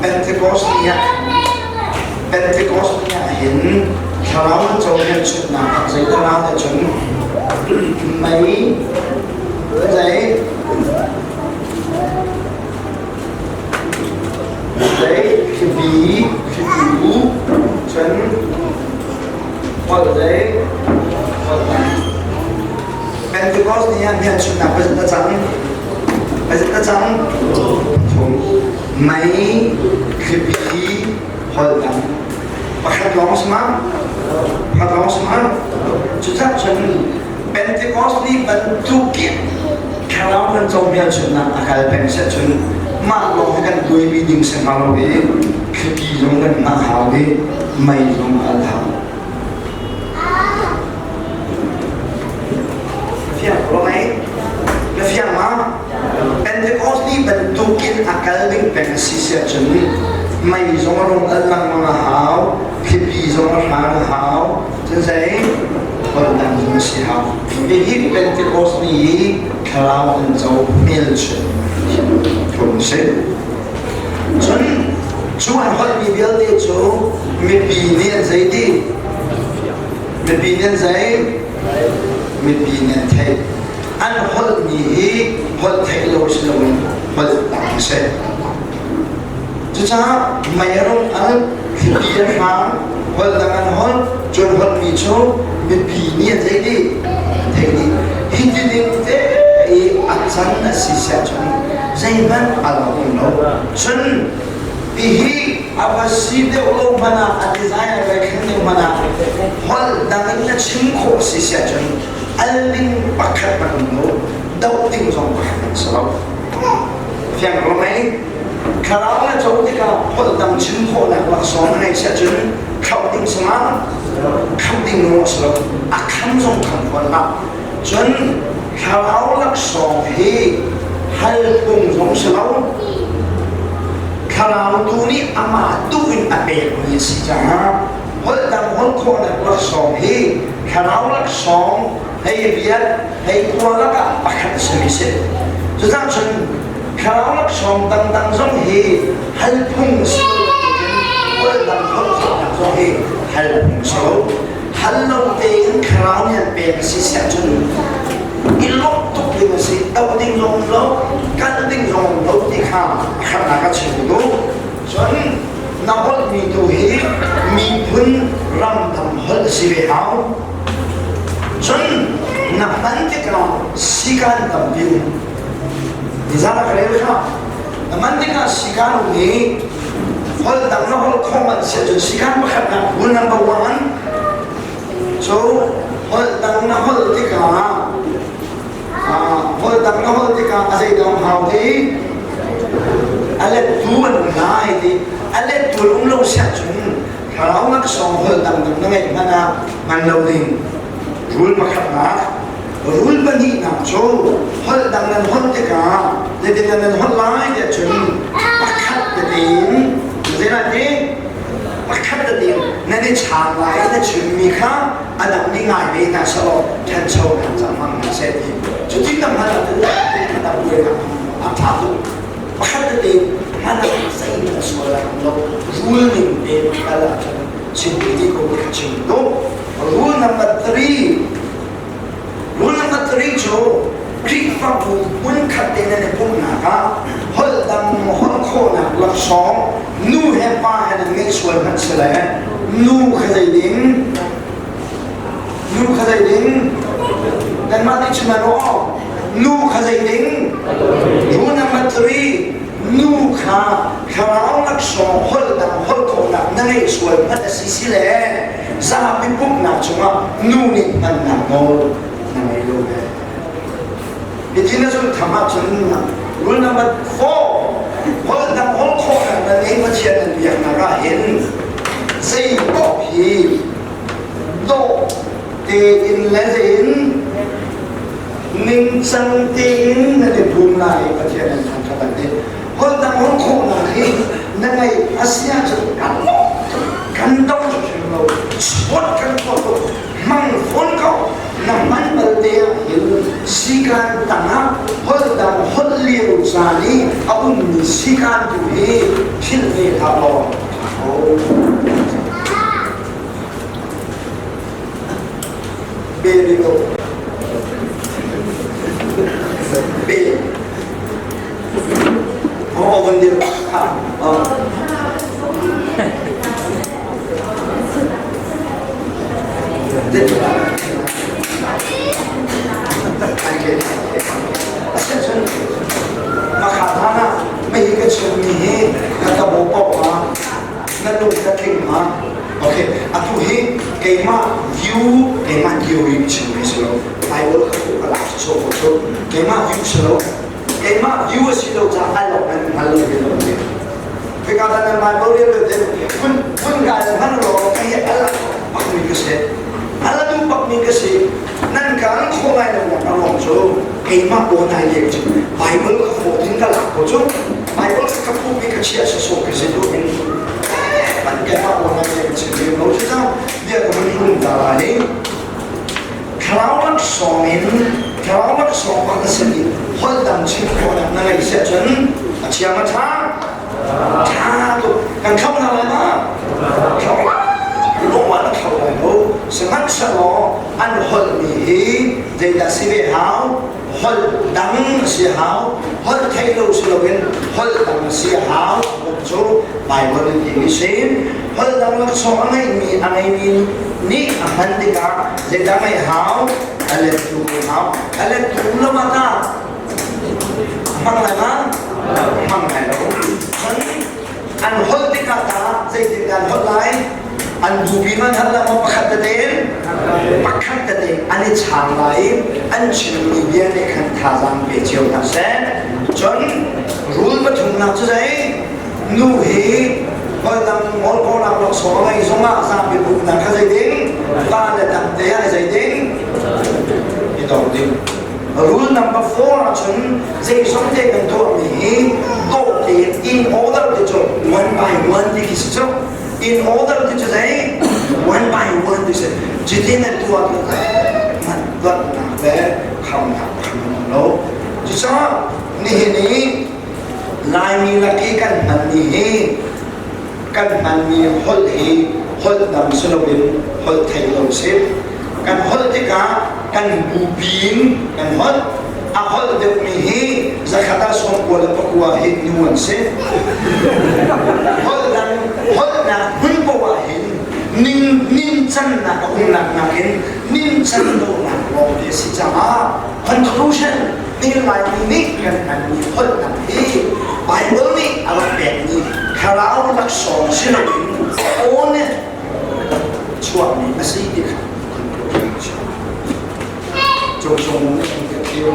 Pentecost ni ah Pentecost ni ah hin thlarau an co hmelchunhnak zei thlarau nih cun mei zei zei thlipi thlitu cun holh zei holh dang. Pentecost ni ah hmelchunhnak pazit a cang. Pazit a cang. Thum mei thlipi holh dang. Pakhat lawng si ma? Pakhat lawng si ma? Cucah cun Pentecost ni bantukin thlarau kan co hmelchunhnak a kal peng seh cun mah lawng hi kan buaimi ding si hnga lo i thlipi zong kan hngah hau i mei zong al hau. Fiang ko mei? Na fiang ma? Pentecost ni bantukin a kal ding peng a si siah cun mei zong a rung al lengmang a hau, thlipi zong a hran a hau, cun zei holh dang zong a si hau. Hihi Pentecost ni i thlarau an co hmelchunh phun si. Cun cu an holhmi vialte cu mipi nih an zei ti? Mipi nih an zei? Mipi nih an theih. An holhmi hi holh theih lo si loin holh dang a si. Cucaah mei a rung al, thlipi a hrang, holh dang an holh, cun holhmi cu mipi nih an theih dih. An theih dih. Hi ti ning te i a can a si siah cun zeihmanh a lo um lo. Cun hihi a va si deuh lo hmanh ah a design a vai thleng deuh hmanh ah holh dang in na chim khawh si siah cun al ding pakhat hmanh um lo, doh ding zong pakhat hmanh si lo. Fiang ko mei? Thlarau na co tikah holh dang chim khawhnak laksawng na ngeih siah cun khamh ding si ma? Khamh ding maw si lo. A kham zong kham fawn hlah. Cun thlarau laksawng hi hal phung zong si lo. Thlarau tu nih amah duh in a pekmi a si caah holh dang holh khawhnak laksawng hi thlarau laksawng hei riat hei khua lakah pakhat a simi si. Cucaah cun thlarau laksawng dangdang zong hi hal phung si lo bantukin holh dang holh khawhnak zong hi hal phung si lo. Hal lo tein thlarau nih an pek a si siah cun i lawmh tuk ding a si, doh ding zong um lo, kal ding zong um lo ti kha a hramnak a chim duh. Cun na holhmi tu hi miphun ramdang holh a si ve hau. Cun na hman tikah sikan tampi um. Nizan ah ka rel kha. Na hman tikah sikan um i holh dang na holh khawh manh si ahcun sikan pakhatnak rule number one. So holh dang na holh tikah holh dang na holh tikah a zei dang hau ti a lettu an um lai ti a lettu an um lo si ahcun Thlarau laksawng holh dangdang na ngeih hmanh ah hman lo ding. Rul pakhatnak, rul pahnihnak cu holh dang nan holh tikah zeitin nan holh lai tiah cun pakhat tete in zeilah ti pakhat tete in nan i chaang lai i na chimmi kha a dang nih ngai ve hna selaw ṭhancho nan cang hmang hna seh ti cuti na hman ahcun a buainak a ṭha tuk. Pakhat tete hman ah zei a sual a lo. Rule ning te kal ahcun chim ti ko ka chim duh. Rule number 3. Rule number 3 cu Khrihfabu hmunkhat te nan i pumhnak ah holh dang holh khawhnak laksawng nu he pa he nan ngeih sual hmanh si le nu kha zei ding nu kha zei ding nanmah nih chim aw Nu kha zei ding? Rule number 3. Nu kha thlarau laksawng holh dang holh khawhnak na ngeih sual hmanh a si si le zapi pumhnak chungah nu nih hmannak nawl na ngei lo ve. Hitin na zulh tham ahcun rule number 4. Holh dang holh khawhnak na ngei Pathian nan biaknak ah hin zei paoh hi dawh tein le zein ningcang tein nan i phum lai i Pathian nan thangṭhat an ti. Holh dang holh khawhnak hi na ngeih a si ahcun kan kan do hrim lo sport kan tuah tuk hmang fawn ko na hman bal te ah hin sikan tangah holh dang holh lio caan i a ummi sikan tu hi Ha. Asiahcun makha hlan ah mei ka chimmi hi na ka baw paoh ma na lung ka tling ma? Okay, atu hi keimah view, keimah theory chimmi si lo. Bible ka ka lak so ko cu keimah view si lo. Keimah view a si lo caah al awk nan hngal lo lo ti. Hika ta nan Bible rel lo tin phun phun kai hman lo ka hi al pak mi ka si. Al du pak mi ka si. Nan kan kho lai lo nak a ruang cu keimah aw nai lek cu Bible ka fawh tin ka lak ko cu Bible ka phu mi ka chia so ka si tu in man keimah aw nai lek chim mi lo cu cang bia ka mun lung ta lai ni. Thlarau laksawng in thlarau laksawng pakhat a si i holh dang chim khawhnak na ngeih si ahcun a thiang a ṭha ṭha tuk. Kan khamh hna lai ma? Khamh lung ah na khamh lai lo. Sihmanhsehlaw an holhmi hi zeidah si ve hau? Holh dang si hau. Holh theih lo si loin holh dang si hau. Cu Baibal in timi si. Holh dang laksawng a ngeihmi a ngeimi nih a hman tikah zeidah ngeih hau? A lettu hau. A lettu lo ah tah hmang lai ma? Hmang lai lo. Cun an holh tikah tah zeitindah an holh lai? An bupi man hal la maw pakhat tete pakhat tete an i chang lai i an chimmi bia nih khan thazaang pe cio hna seh. Cun rul pathumnak cu zei? Nu hi holh ngol khawhnak laksawng a ngeih zongah zapi pumhnak kha zei ding? Pa le dang te ah zei ding? I dor ding. Rule number 4 ahcun zeizong te kan tuahmi hi dawh tein in order ti cu one by one ti khi si cu. In order ti cu zei? One by one ti si. Cutin an tuah tu man tuahnak le khamnak kham lo. Cucaah nihin i Laimi lak i kan hmanmi hi kan hmanmi holh hi holh dang si loin holh theih lo si. Kan holh tikah kan bupi in kan holh. A holh deuhmi hi zakhat ah 99 hi nu an si. Holh dang holhnak hmun poah ah hin ning nincannak a umnak nakin nincan lonak lawng te a si caah conclusion Ni Laimi nih kan hmanmi holhnak hi Baibal nih a rak pekmi thlarau laksawng si loin aw nih chuahmi a si ti kha conclusion a chuak. Cung cung nih an ka thil.